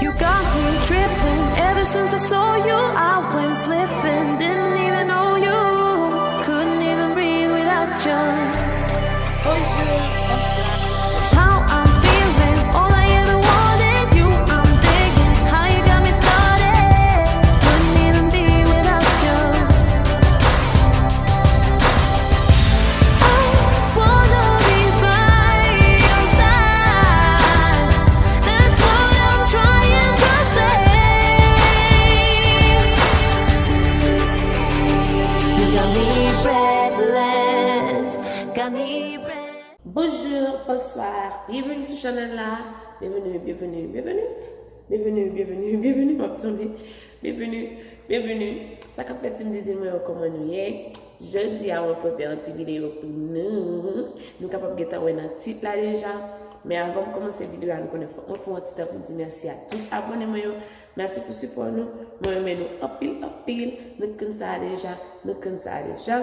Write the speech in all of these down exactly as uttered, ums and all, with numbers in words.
You got me tripping. Ever since I saw you, I went slipping. Didn't even know you. Couldn't even breathe without you. Bonjou, bonswa. It's how I'm feeling. All I ever wanted, you I'm digging. It's how you got me started. Couldn't even be without you. I wanna be by your side. That's what I'm trying to say. You got me breathless, got me breathless. Bonjou, bonswa, byenveni sou chanèl la. Byenveni, byenveni, byenveni. Byenveni, byenveni, byenveni, m ap tonbe. Byenveni, byenveni. Sa k ap fèt, timoun, timoun mwen yo, kòman nou ye? Jodi a, mwen pote yon ti videyo pou nou. Nou kapab gentan wè nan tit la deja. Men avan m kòmanse videyo a, nou konnen fòk mwen pran yon ti tan pou m di mèsi a tout abòne mwen yo. Mèsi pou sipò nou. Mwen renmen nou anpil, anpil. Nou konn sa deja. Nou konn sa deja.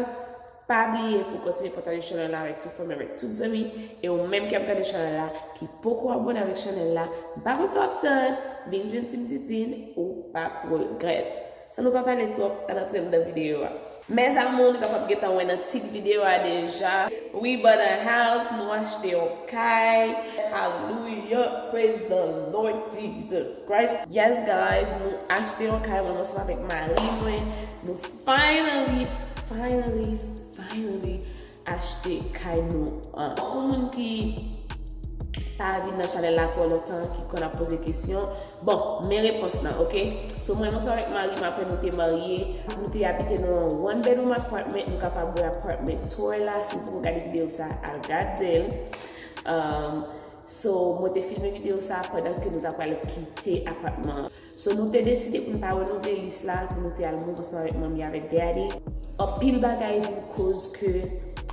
Pa bliye pou kontinye pataje chanèl la avèk tout fanmi, avèk tout zanmi. E ou menm ki ap gade chanèl la, ki poko abòne avèk chanèl la, m pa konn sa w ap tann, vin jwenn Team Titine, ou p ap regrèt. San nou pa pale twòp, ann antre nan videyo a. Mes amours, nou kapab gentan wè nan tit videyo a deja. We bought a house, nou achte yon kay. Hallelujah, praise the Lord Jesus Christ. Yes, guys, nou achte yon kay, mwen ansanm avèk mari mwen. Nou finally, finally, finally achte kay nou an. Pou moun ki pa vin nan chanèl la twò lontan, ki konn ap poze kesyon, bon, men repons lan, oke? So, mwen, mwen ansanm avèk mari m, apre nou te marye, nou te abite nan yon one bedroom apartment, nou kapab wè apartment tour la, si w poko gade videyo sa, al gade l. Um, so, mwen te filme videyo sa pandan ke nou ta pral kite apatman an. So, nou te deside pou n pa renouvle lease la, pou nou te al move ansanm avèk manmi avèk daddy. Anpil bagay vin koz ke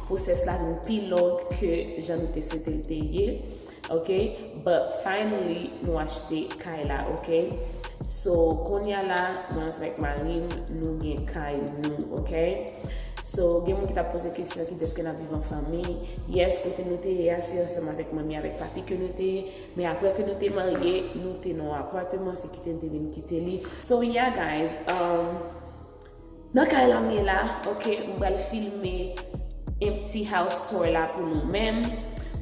pwosès la vin pi long ke jan nou te swete l te ye. Oke? But finally, nou achte kay la, oke? So, kounye a la, mwen ansanm avèk mari m, nou gen kay nou, oke? So, gen moun ki t ap poze kesyon, ki di èske n ap viv an fanmi? Yes, kote nou te ye a, se ansanm avèk manmi, avèk papi ke nou te ye. Men apre ke nou te marye, nou te nan yon apatman, se kite n te vin kite li. So, yeah, guys, um, nan kay la m ye la, oke, m pral filme empty house tour la pou nou menm.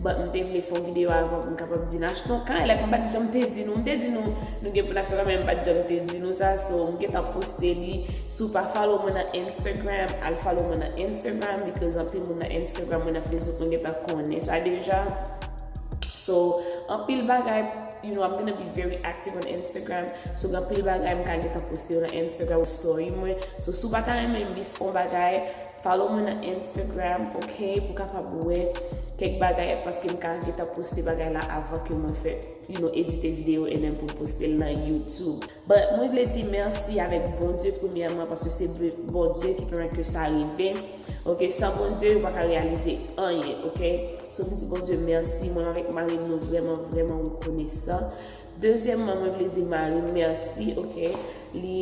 But m te vle fè yon videyo avan pou m kapab di n achte yon kay, like m pa t janm te di nou, m te di nou, nou gen pou n achte yon kay, men m pa t janm te di nou sa, so m gentan poste li. Si w pa follow mwen nan Instagram, al follow mwen nan Instagram, because anpil moun nan Instagram, mwen nan Facebook, mwen gentan konnen sa deja. So, anpil bagay, you know, I'm gonna be very active on Instagram. So, gen anpil bagay m ka gentan poste yo nan Instagram story mwen. So, si w pa ta renmen miss on bagay, follow mwen nan Instagram, oke? Pou kapab wè kèk bagay, paske m ka gentan poste bagay la avan ke mwen fè, you know, edite videyo and then pou m poste l nan YouTube. But mwen vle di mèsi avèk Bondye premyèman, paske se Be-, Bondye ki pèmèt ke sa rive. Oke, san Bondye, yo pa ka reyalize anyen, oke? So, m di Bondye mèsi, mwen avèk mari m, nou vrèman, vrèman rekonesan. Dezyèmman, mwen vle di mari m mèsi, oke? Li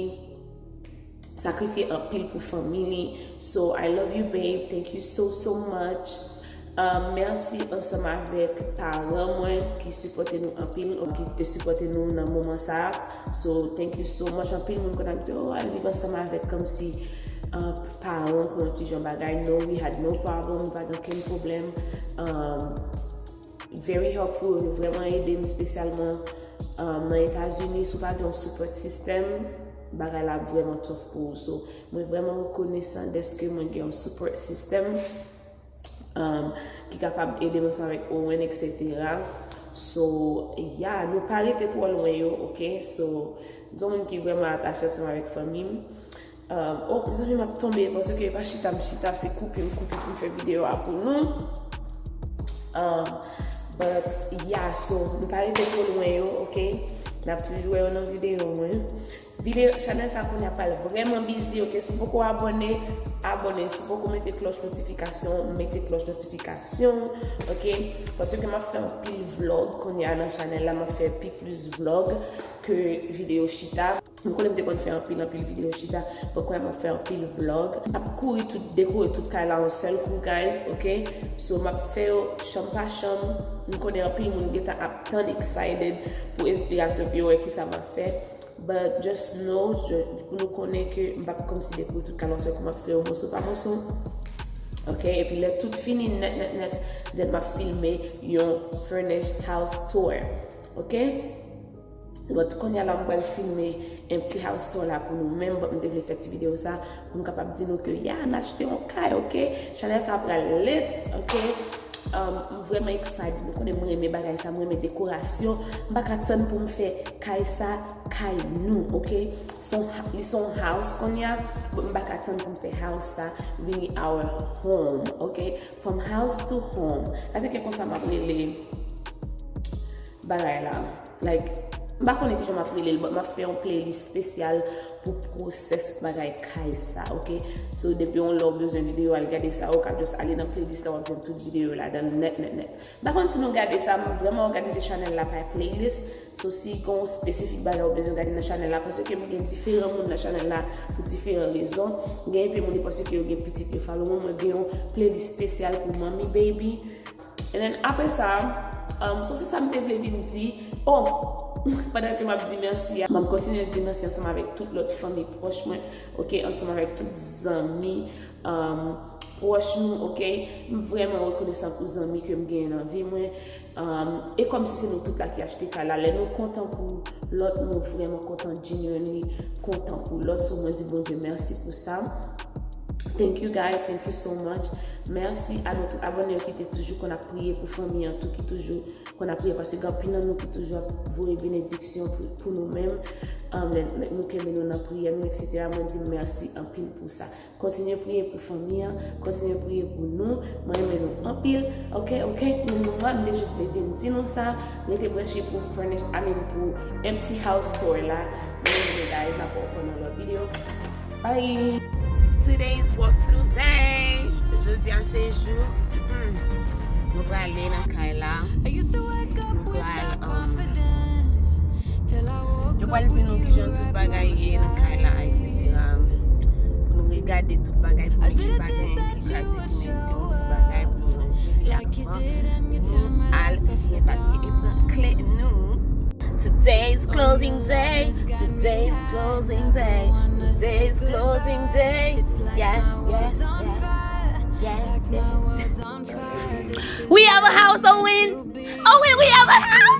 sakrifye anpil pou fanmi li. So, I love you, babe. Thank you so, so much. Um, mèsi ansanm avèk paran mwen ki sipòte nou anpil, ki te sipòte nou nan moman sa a. So, thank you so much. Anpil moun konn ap di, "Oh, al viv ansanm avèk," kòmsi, uh, paran pou yon ti jan bagay. No, we had no problem, nou pa gen okenn pwoblèm. Um, very helpful, yo vrèman ede m, espesyalman, um, nan Etazini. Si w pa gen yon support system, bagay la ap vrèman tough pou ou. So, mwen vrèman rekonesan dèske mwen gen yon support system, um, ki kapab ede m ansanm avèk Owen, et cetera. So, yeah, nou pa rete twò lwen yo, oke? So, m se yon moun ki vrèman atache ansanm avèk fanmi m. Um, oh, mezanmi, m ap tonbe, paske e pa chita m chita, se koupe m koupe pou m fè videyo a pou nou. Um, but, yeah, so, nou pa rete twò lwen yo, oke? N ap toujou wè yo nan videyo mwen. Videyo, chanèl sa kounye a pral vrèman busy, oke? Si w poko abòne, abòne. Si w poko mete klòch notifikasyon, mete klòch notifikasyon, oke? Paske m ap fè anpil vlog kounye a nan chanèl la, m ap fè pi plis vlog ke videyo chita. M konnen m te konn fè anpil, anpil videyo chita, but kounye a m ap fè anpil vlog. M ap kouri tout, dekore tout kay la yon sèl kou, guys, ok? So, m ap fè yo chanm pa chanm. M konnen anpil moun gentan ap tann, excited pou enspirasyon pou yo wè kisa m ap fè. But just know, je- pou nou konnen ke m p ap kòmsi dekore tout kay la yon sèl kou, m ap fè yo moso pa moso. Ok, epi lè tout fini nèt, nèt, nèt, then m ap filme yon furnished house tour. Ok? But kounye a la, m pral filme empty house tour la pou nou menm, but m te vle fè ti videyo sa pou m kapab di nou ke, ya, n achte yon kay, ok? Chanèl sa pral lit, ok? Um, m vrèman excited. Nou konnen m renmen bagay sa, m renmen dekorasyon. M pa ka tann pou m fè kay sa kay nou, ok? Se yon ha- li se yon house kounye a, but m pa ka tann pou m fè house sa vini our home, ok? From house to home. Sa te ke konsa m ap rele bagay la. Like, m pa konnen kijan m ap rele l, but m ap fè yon playlist espesyal pou pwosès bagay kay sa, ok? So, depi yon lè w bezwen videyo, al gade sa, ou ka just ale nan playlist la, w ap jwenn tout videyo yo ladan l nèt, nèt, nèt. M pa konn si nou gade sa, m vrèman òganize chanèl la pa playlist. So, si gen yon spesifik bagay ou bezwen gade nan chanèl la, paske m gen diferan moun nan chanèl la pou diferan rezon. Gen enpe moun, e paske yo gen pitit, yo follow mwen, mwen gen yon playlist espesyal pou manmi, baby. And then, apre sa, um, so se sa m te vle vin di. Oh! Pandan ke m ap di mèsi a, m ap kontinye di mèsi ansanm avèk tout lòt fanmi pwòch mwen, ok, ansanm avèk tout zanmi, um, pwòch nou, ok? M vrèman rekonesan pou zanmi ke m genyen nan vi mwen. Um, e kòmsi se nou tout la ki achte kay la. Lè nou kontan pou lòt, nou vrèman kontan, genuinely kontan pou lòt. So, mwen di Bondye mèsi pou sa. Thank you guys, thank you so much. Mèsi a nou tout abòne yo ki te toujou konn ap priye pou fanmi an tou, ki toujou konn ap priye, paske gen anpil nan nou ki toujou ap voye benediksyon pou, pou nou menm. Um, lè, lè nou kenbe nou nan priyè nou, etsetera. Mwen di mèsi anpil pou sa. Kontinye priye pou fanmi an, kontinye priye pou nou. Mwen renmen nou anpil. Ok, ok, nou, nou, mwen, m te jis vle vin di nou sa. Rete branche pou furnish, I mean, pou empty house tour la. Mwen renmen nou, guys, n ap wè ankò nan lòt videyo. Bye. Today's walkthrough day. Jodi a se jou. Nou prale nan kay la. Nou pral, um, yo pral di nou kijan tout bagay ye nan kay la, etsetera. Pou nou regade tout bagay, pou make sure pa gen anyen ki kraze, pou nou mete yon ti bagay, pou nou ranje. E avan nou al siyen papye e pran kle nou. Today's closing day. Today's closing day. Today's closing day. Yes, yes, yes. Yes, yes. We have a house, Owen. Owen, we have a house.